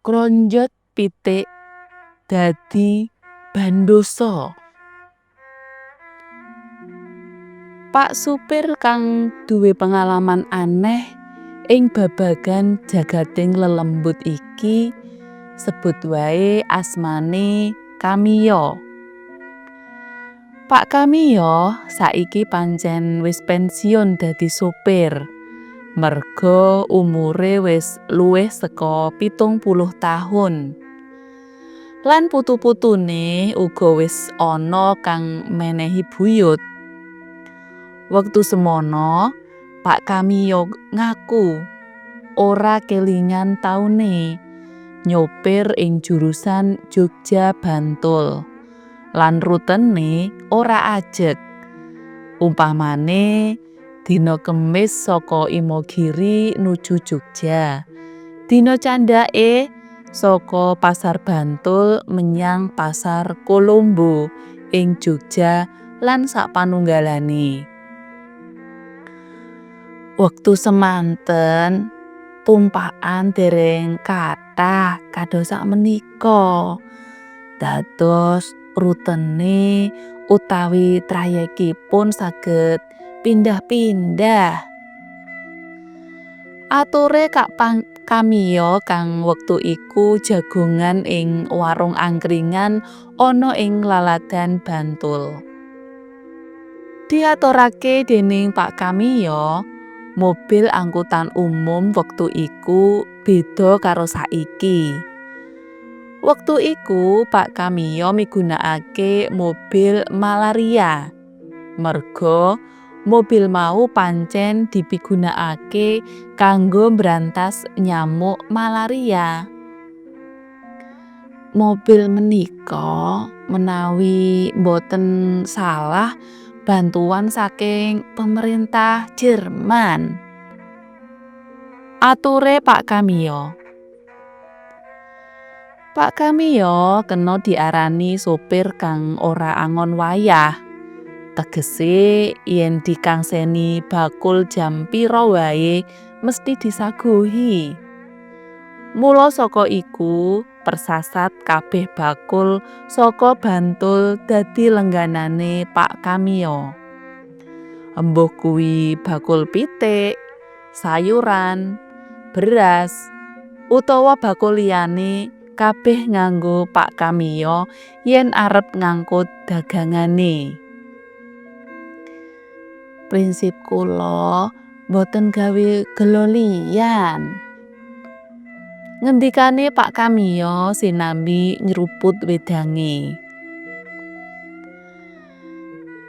Kronjot pitik dadi bandosa. Pak supir kang duwe pengalaman aneh ing babagan jagating lelembut iki sebut wae asmane Kamiyo. Pak Kamiyo saiki pancen wis pensiun dadi sopir. Merga umure wis luwih saka 70 tahun. Lan putu-putune uga wis ana kang menehi buyut. Wektu semono, Pak Kamiyo ngaku ora kelingan taune nyopir ing jurusan Jogja Bantul. Lan rutene ora ajeg. Umpamane dina Kemis saka Imogiri nuju Jogja. Dina candhake saka Pasar Bantul menyang Pasar Kolombo ing Jogja lan sapanunggalane. Wektu semanten tumpakan dereng kathah kados sakmenika. Dados rutene utawi trayekipun saged pindah-pindah. Ature Kak Kamiyo kang wektu iku jagongan ing warung angkringan ana ing Laladan Bantul. Diaturake dening Pak Kamiyo, mobil angkutan umum wektu iku beda karo saiki. Wektu iku Pak Kamiyo migunakake mobil malaria. Merga mobil mau pancen dipigunakake kanggo mbrantas nyamuk malaria. Mobil menika menawi mboten salah bantuan saking pemerintah Jerman. Ature Pak Kamiyo. Pak Kamiyo kena diarani sopir kang ora angon wayah. Tegese yen dikangseni bakul jam pira wae mesti disaguhi. Mula saka iku persasat kabeh bakul saka Bantul dadi lengganane Pak Kamiyo. Embuh kuwi bakul pitik, sayuran, beras, utawa bakul liyane kabeh nganggo Pak Kamiyo yen arep ngangkut dagangane. Prinsip kula mboten gawe gelo liyan. Ngendikane Pak Kamiyo sinambi nyruput wedange.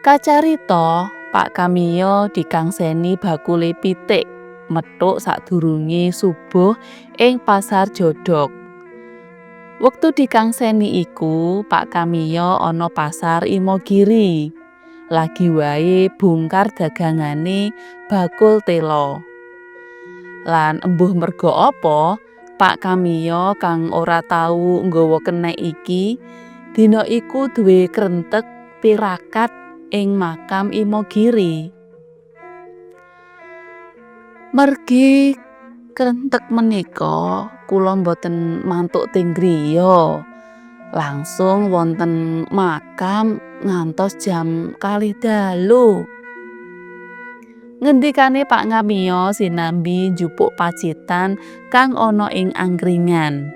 Kacarita Pak Kamiyo dikangseni bakule pitik methuk sadurunge subuh ing Pasar Jodog. Wektu dikangseni iku Pak Kamiyo ana Pasar Imogiri. Lagi wae bongkar dagangane bakul tela. Lan embuh merga apa, Pak Kamiyo kang ora tau nggawa kenek iki, dina iku duwe krentek tirakat ing makam Imogiri. Mergi krentek menika kula mboten mantuk teng griya. Langsung wonten makam ngantos jam 2 dalu. Ngendikane Pak Kamiyo sinambi njupuk pacitan kang ana ing angkringan.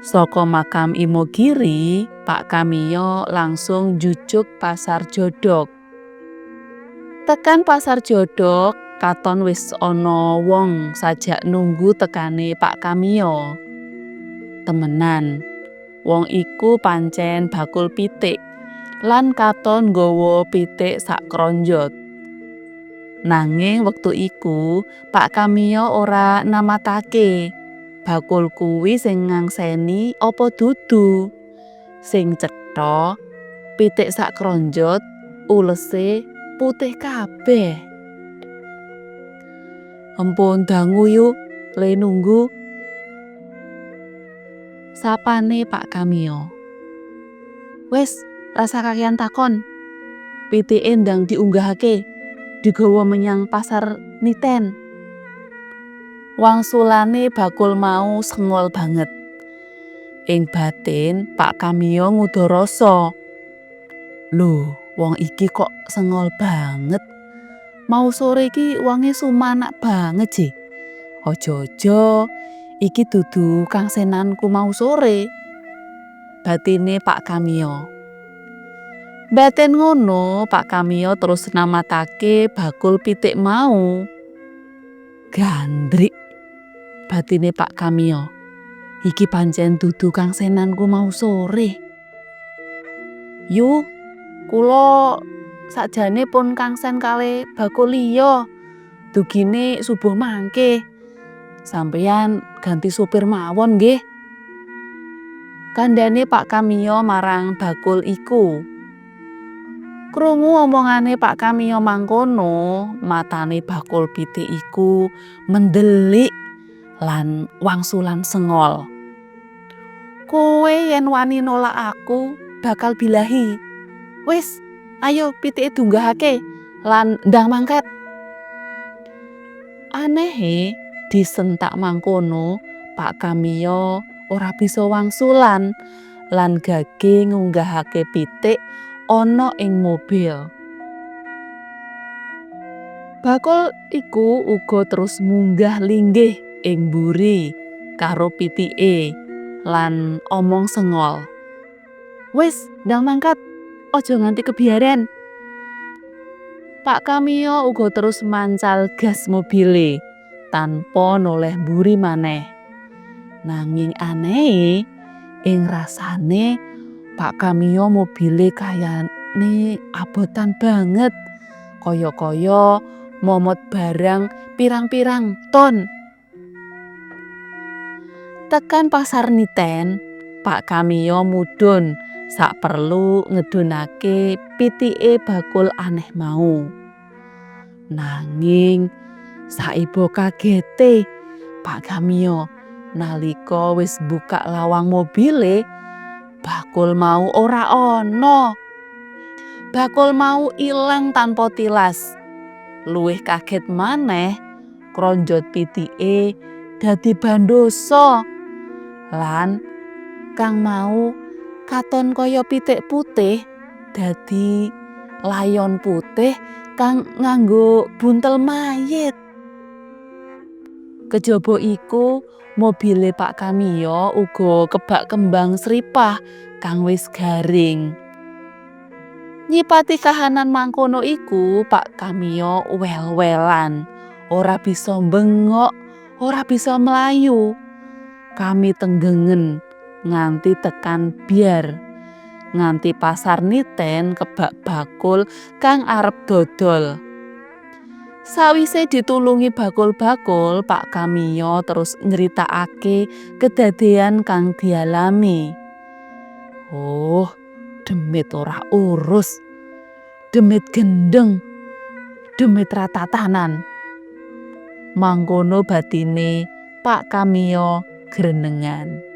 Saka makam Imogiri, Pak Kamiyo langsung njujuk Pasar Jodog. Tekan Pasar Jodog, katon wis ana wong sajak nunggu tekane Pak Kamiyo. Temenan, wong iku pancen bakul pitik lan katon nggawa pitik sak kronjot. Nanging wektu iku Pak Kamiyo ora namatake bakul kuwi sing ngangseni apa dudu. Sing cetha, pitik sak kronjot ulese putih kabeh. Empun dangu yu, le nunggu. Sapane Pak Kamiyo. Wis, rasah kakean takon. Pitike ndang diunggahake, digawa menyang Pasar Niten. Wangsulane bakul mau sengol banget. Ing batin Pak Kamiyo nguda rasa. Lho, wong iki kok sengol banget. Mau sore iki wonge sumanak banget je. Aja-aja iki dudu kangsenanku mau sore. Batine Pak Kamiyo. Batin ngono, Pak Kamiyo terus namatake bakul pitik mau. Gandrik. Batine Pak Kamiyo. Iki pancen dudu kangsenanku mau sore. Yu, kula sakjane pun kangsen kalih bakul liya. Dugine subuh mangke. Sampeyan ganti supir mawon nggih. Kandhane Pak Kamiyo marang bakul iku. Krungu omongane Pak Kamiyo mangkono, matane bakul pitik iku mendelik lan wangsulan sengol. Kowe yen wani nolak aku bakal bilahi. Wis, ayo pitike diunggahake lan ndang mangkat. Anehe disentak mangkono, Pak Kamiyo ora bisa wangsulan lan gage ngunggahake pitik ana ing mobil. Bakul iku uga terus munggah linggih ing mburi karo pitike lan omong sengol. Wis, ndang mangkat, aja nganti kebiaren. Pak Kamiyo uga terus mancal gas mobile tanpa noleh mburi maneh. Nanging anehe ing rasane Pak Kamiyo mobile kayane abotan banget, kaya-kaya momot barang pirang-pirang ton. Tekan Pasar Niten, Pak Kamiyo mudhun saperlu ngedunake pitike bakul aneh mau. Nanging saiba kagete Pak Kamiyo nalika wis mbukak lawang mobile, bakul mau ora ana. Bakul mau ilang tanpa tilas. Luwih kaget maneh, kronjot pitike dadi bandosa. Lan kang mau katon kaya pitik putih dadi layon putih kang nganggo buntel mayit. Kejaba iku, mobile Pak Kamiyo uga kebak kembang sripah kang wis garing. Nyipati kahanan mangkono iku, Pak Kamiyo wel-welan, ora bisa mbengok, ora bisa mlayu. Kami tenggengen nganti tekan Biar, nganti Pasar Niten kebak bakul kang arep dodol. Sawise ditulungi bakul-bakul, Pak Kamiyo terus nyritakake kedadean kang dialami. Oh, demit ora urus, demit gendeng, demit ra tatanan. Mangkono batine Pak Kamiyo grenengan.